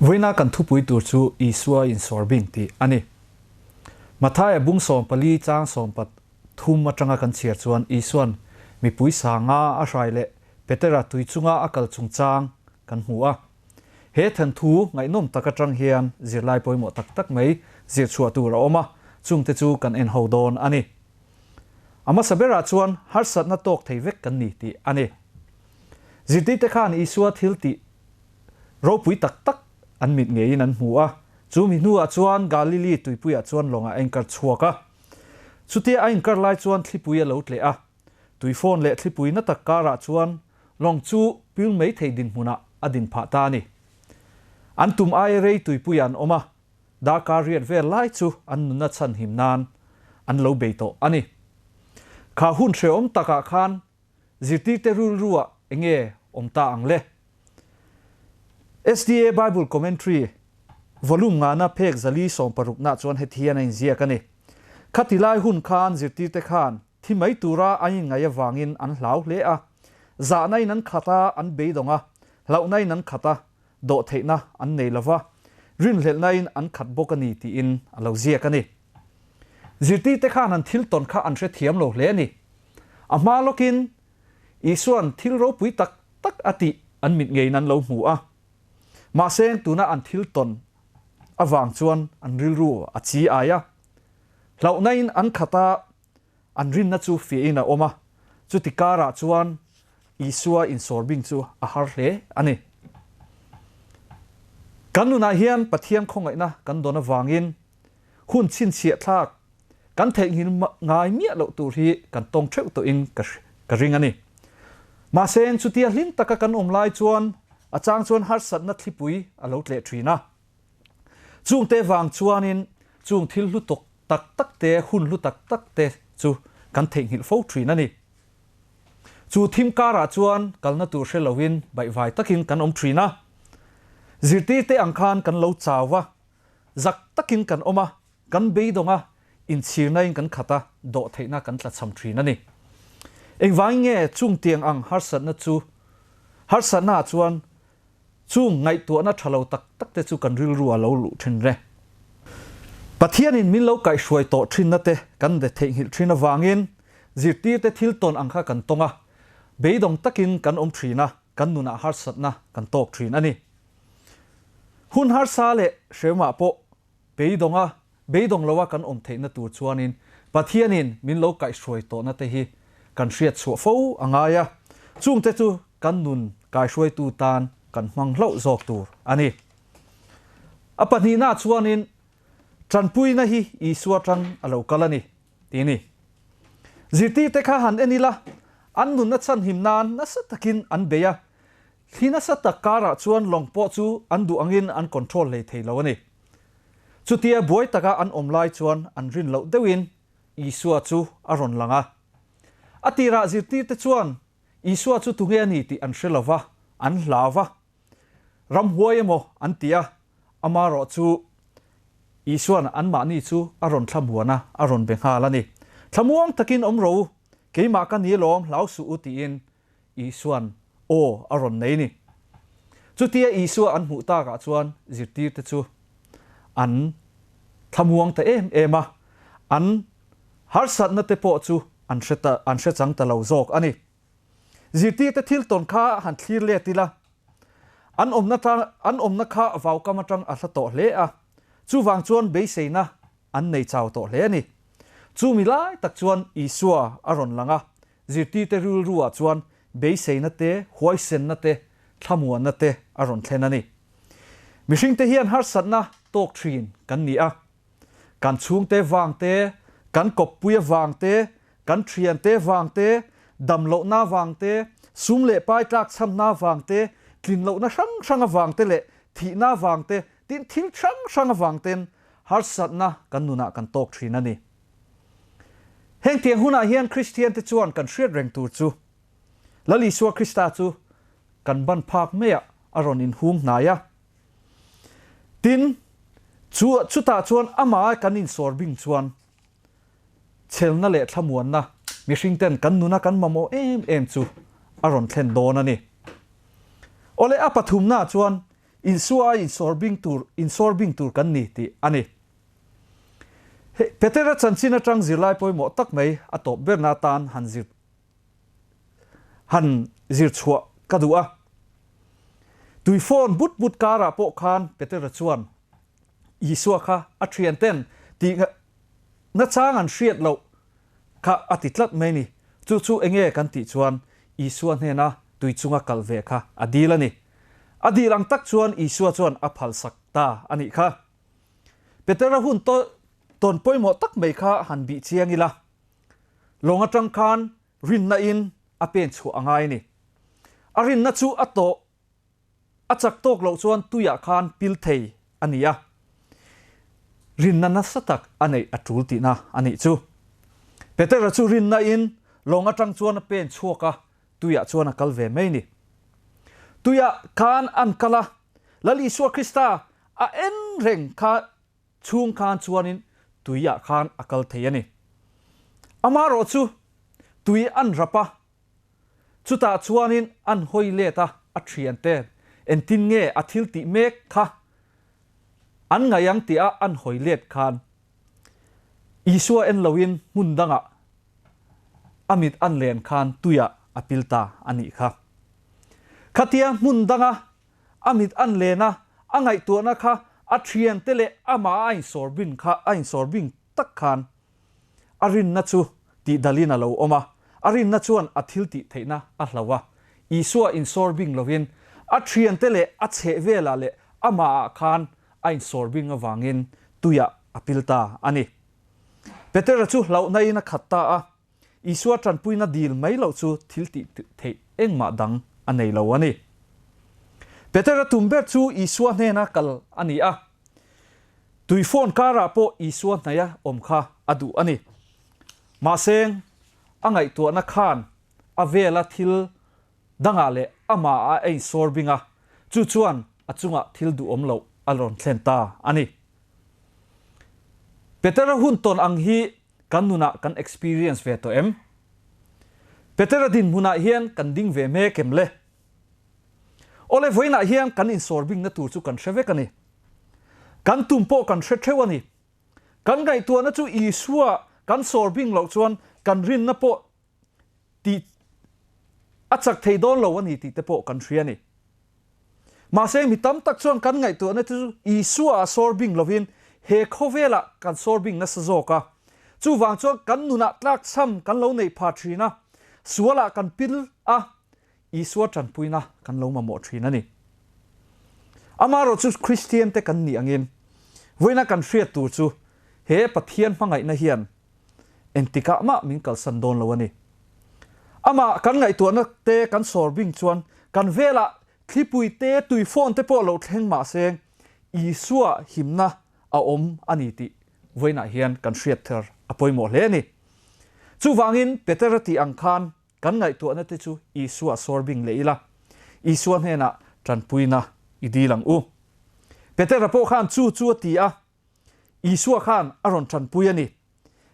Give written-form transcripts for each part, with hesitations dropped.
Vawiina kan thupui tur chu Isua insawrbing tih a ni. Mathaia bung 14 chang 13 atanga kan chhiar chuan Isuan mipui sanga a hrai leh Petera tui chunga a kal chungchang kan hmu a. He thanthu ngaihnawm tak atang hian zirlai pawimawh tak tak mai zir chhuah tur a awm a, chungte chu kan en ho dawn a ni. A hmasa berah chuan harsatna tawk thei vek kan ni tih a ni. Zirtirte khan Isua thil tih ropui tak tak an mit ngeiin an hmu a, chu mi hnuah chuan Galili tuipuiah chuan lawngah a inkar chhuak a. Chutia a inkar lai chuan thlipui a lo tleh a, tuifawn leh thlipui na tak karah chuan lawng chu pil mai thei dinhmunah a din phah ta a ni. An tum aia rei tuipuiah an awm a, Darkar riat vel lai chu an nunna chhanhim nan an lo bei tawh a ni. Kha hun hrehawm takah khan zirtirte rilruah enge awm ta ang le? SDA Bible Commentary Volume ngana phek zali sawmparukna chuan heti hian a inziak a ni. Khati lai hun khan zirtirte khan thi mai tura an inngaih avangin an hlau hle a, zahna in an khat a, an beidawng a, hlauhna in an khat a, dawhtheihna an nei lova, rinhlelhnain an khat bawk a ni tiin a lo ziak a ni. Zirtirte khan an thil tawn kha an hrethiam lo hle a ni. A hma lawkin Isua'n thil ropui tak tak a tih an mit ngeiin an lo hmu a. Mahse, tuna an thil tawn avang chuan an rilru a chi ai a. Hlauhnain an khat a, An rinna chu fiahin a awm a, chuti karah chuan Isua insawrbing chu a har hle a ni. Kan nunah hian Pathian khawngaihna kan dawn avangin hun chhinchhiah thlak kan theihnghilh ngai miah loh tur hi kan tawng theuh tawhin ka ring a ni. Mahse, chutia hlim taka kan awm lai chuan a chang chuan harsatna thlipui a lo tleh thin a. Chungte vang chuanin chung thil hlu tawk tak tak te, hun hlu tak tak te chu kan theihnghilh fo thin a ni. Chu thim karah chuan kalna tur hre loin baihvai takin kan awm thin a. Zirtirte ang khan kan lo chau va, zak takin kan awm a, kan beidawng a, inchhirnain kan khat a, dawhtheihna kan tlachham thin a ni. Engvangin nge chung tiang ang harsatna chu harsatnaah chuan Chung ngaihtuahna tha lo tak tak te chu kan rilru a lo luh thin re. Pathianin min lo kaihhruai tawh thinna te kan de theihnghilh thin avangin zirtirte thil tawn ang kha kan tawng a, beidawng takin kan awm thin a, kan nunah harsatna kan tawk thin a ni. Hun harsa leh hremah pawh Beidawng a, beidawng lo a kan awm theihna tur chuanin Pathianin min lo kaihhruai tawhna te hi kan hriat chhuah fo a ngai a, chungte chu kan nun kaihruaitu tan kan hmang hlauh zawk tur a ni. A pahnihna chuanin tanpuina hi Isua tang a lo kal a ni tih a ni. Zirtirte kha han en ila, an nunna chhanhim nan nasa takin an bei a, Thli nasa tak karah chuan lawng pawh chu an duh angin an control hlei thei lo a ni. Chutia buai taka an awm lai chuan an rin loh deuhin Isua chu a rawn lang a. A tirah zirtirte chuan Isua chu tunge a ni tih an hre lo va, an hlau va. Ramhuai emaw an ti a, amarawh chu Isua'n anmahni chu a rawn thlamuan a, a rawn be nghal a ni. Thlamuang takin awm rawh u, keimah ka ni alawm, hlau suh u tiin Isua'n aw a rawn nei ni. Chutia Isua an hmuh takah chuan zirtirte chu an thlamuang ta em em a, an harsatna te pawh chu an hre ta an hre chang ta lo zawk a ni. Zirtirte thil tawn kha han thlir let ila, an awmna tang an awmna kha vaukam atang a hla tawh hle a, chuvang chuan beiseina an nei chau tawh hle a ni. Chumi lai tak chuan Isua a rawn lang a, Zirtirte rilruah chuan beiseina te, huaisenna te, thlamuanna te a rawn thlen a ni. Mihringte hian harsatna tawk thin kan ni a. Kan chhungte vang te, kan kawppuia vang te, kan thiante vang te, damlohna vang te, sum leh pai tlakchhamna vang te, tlinlohna hrang hrang avang te leh thihna vang te, tin thil hrang hrang avang ten harsatna kan nunah kan tawk thin a ni. Heng tiang hunah hian Kristiante chuan kan hriat reng tur chu Lal Isua Krista chu kan ban phak maiah a rawn inhung hnai a. Tin, chu chutah chuan amah kan insawr bing chuan chhelna leh thlamuanna mihringten kan nuna kan mamawh em em chu a rawn thlen dawn a ni. Awle a pathumnaah chuan. Isua a insawr bing tur insawr bing tur kan ni tih a ni. Hei Petera chanchin atang zirlai pawimawh tak mai a tawp berna atan han zir han zir chhuah ka duh a. Tui phone but but karah pawh khan Petera chuan Isua kha a thian ten tih nachang an hriat loh kha a ti tlat mai ni. Chu chu enge kan tih chuan Isua hnena tui chunga kal ve kha a dil a ni. A dil ang tak chuan Isua chuan a phalsak ta a nih kha. Petera hun tawn pawimawh tak mai kha han bih chiang ila, lawng atang khan rinna in a pen chhuah a ngai a ni. A rinna chu a tawh A chak tawk loh chuan tuiah khan pil thei a ni a, rinna nasa tak a neih a tul tihna a nih chu. Petera chu rinna in lawng atang chuan a pen chhuak a, tuiah chuan a kal ve mai ni. Tuiah khan an kal a, Lal Isua Krista a en reng kha chhung khan chuanin tuiah khan a kal thei a ni. Amaherawh chu tui an rap a, Chutah chuanin an hawi let a, a thiante engtin nge a thil tih mek kha an ngaih ang tih a an hawi let khan Isua en loin hmun dangah a mit an len khan tuiah a pil ta a nih kha. Khatia hmun danga a mit an len a, a ngaihtuahna kha a thiante leh amah a insawrbin kha a insawrbing tak khan A rinna chu tihdalin a lo awm a, a rinna chuan a thil tih theihna a hloh a. Isua insawr bing lovin a thiante leh a chhehvelah leh amahah khan a insawr bing avangin tuiah a pil ta a ni. Petera chu hlauhnain a khat ta a, Isua tanpuina dil mai loh chu thil tih theih engmah dang a nei lo a ni. Petera tum ber chu Isua hnena kal a ni a. Tui phone karah pawh Isua hnaia awm kha a duh a ni. Mahse, a ngaihtuahna khan a vela thil dangah leh amah a einsawr bing a, chu chuan a chungah thil duhawm loh a rawn thlen ta a ni. Petera hun tawn ang hi kan nunah kan experience ve tawh em? Petera dinhmunah hian kan ding ve mek em le? Awle vawiinah hian kan insawr bingna tur chu kan hre vek a ni. Kan tum pawh kan hre theuh a ni. Kan ngaihtuahna chu Isua kan sawr bing loh chuan kan rinna pawh tih a chak thei dawn lo a ni tih te pawh kan hria a ni. Mahse mi tam tak chuan kan ngaihtuahna chu Isua a sawr bing lovin he khawvelah kan sawr bing nasa zawk a. Chuvang chuan kan nunah tlakchham kan lo neih phah thin a, sualah kan pil a, Isua tanpuina kan lo mamawh thin a ni. Amaherawh chu Kristian te kan nih angin vawiina kan hriat tur chu he Pathian hmangaihna hian engtikah mah min kalsan dawn lo a ni. Amah kan ngaihtuahna te kan sawr bing chuan kan velah thlipui te tuifawn te pawh lo thleng mahse Isua himna a awm a ni tih vawiinah hian kan hriat thar a pawimawh hle a ni. Chuvangin Petera tih ang khan Kan ngaihtuahna te chu Isua sawr bing leh ila, Isua hnenah tanpuina i dil ang u. Petera pawh khan chu chu a ti a, Isua khan a rawn tanpui a ni.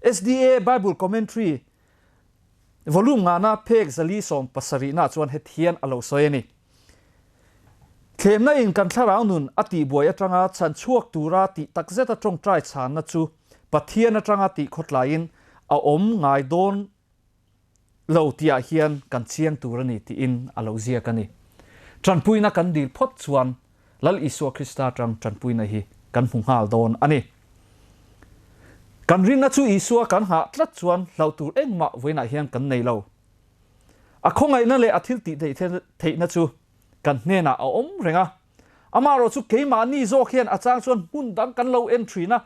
SDA Bible Commentary Volume ngana phek 470 nah chuan heti hian a lo sawi a ni. Thlemna in kan thlarau nun a tihbuai atanga chhan chhuak tura tih takzeta tawngtai chhanna chu Pathian atanga tih khawtlaiin a awm ngai dawn lo tihah hian kan chiang tur a ni tiin a lo ziak a ni. Tanpuina kan dil phawt chuan Lal Isua Krista atang tanpuina hi kan hmu nghal dawn a ni. Kan rinna chu Isua kan nghah tlat chuan hlauh tur engmah vawiinah hian kan nei lo. A khawngaihna leh a thil tih theihna chu kan hnenah a awm reng a. Amaherawh chu keimahni zawk hian a chang chuan hmun dang kan lo en thin a,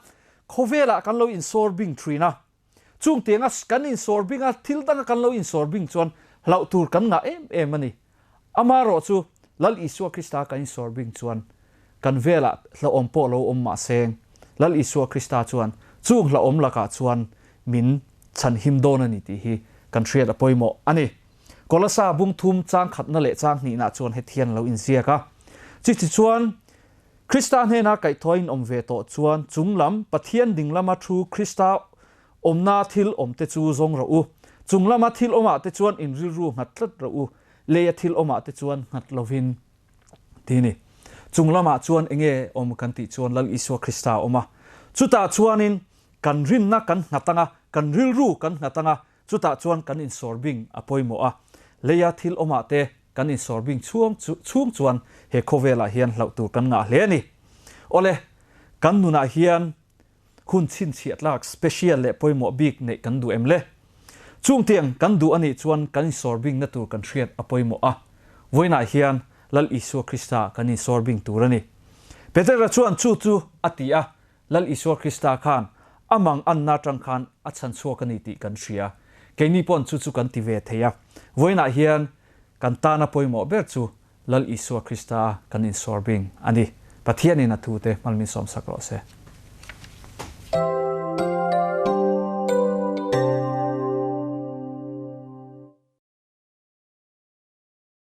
khawvelah kan lo insawr bing thin a. Chung tianga kan insawr bing a, thil danga kan lo insawr bing chuan hlauh tur kan ngah em em a ni. Amaherawh chu Lal Isua Krista kan insawr bing chuan kan velah hlauhawm pawh lo awm mah seng, Lal Isua Krista chuan chung hlauhawm lakah chuan min chhan him dawn a ni tih hi kan hriat a pawimawh a ni. Kolasa bung thum chang khatna leh chang hnihna chuan heti hian a lo inziak a, Chiti chuan Krista hnena kaihthawh in awm ve tawh chuan chung lam Pathian ding lama thu Krista awmna thil awm te chu zawng rawh u. Chung lama thil awmah te chuan in rilru nghat tlat rawh u, leia thil awmah te chuan nghat lovin ti ni. Chung lamah chuan enge awm kan tih chuan Lal Isua Krista a awm a. Chutah chuanin kan rinna kan nghat anga, kan rilru kan nghat anga, chutah chuan kan insawrbing a pawimawh a. Leia thil awmah te kan insawrbing chhuang chhung chuan he khawvelah hian hlauh tur kan ngah hle a ni. Awle, kan nunah hian Hun chhinchhiah tlak special leh pawimawh bik neih kan duh em le? Chungtiang kan duh a nih chuan kan insawr bingna tur kan hriat a pawimawh a. Vawiinah hian Lal Isua Krista kan insawr bing tur a ni. Petera chuan chu chu a ti a, Lal Isua Krista khan a mang anna atang khan a chhan chhuak a ni tih kan hria. Keini pawn chu chu kan ti ve thei a. Vawiinah hian kan tana pawimawh ber chu Lal Isua Krista kan insawr bing a ni. Pathianin a thute hmalmin sawmsak rawh se.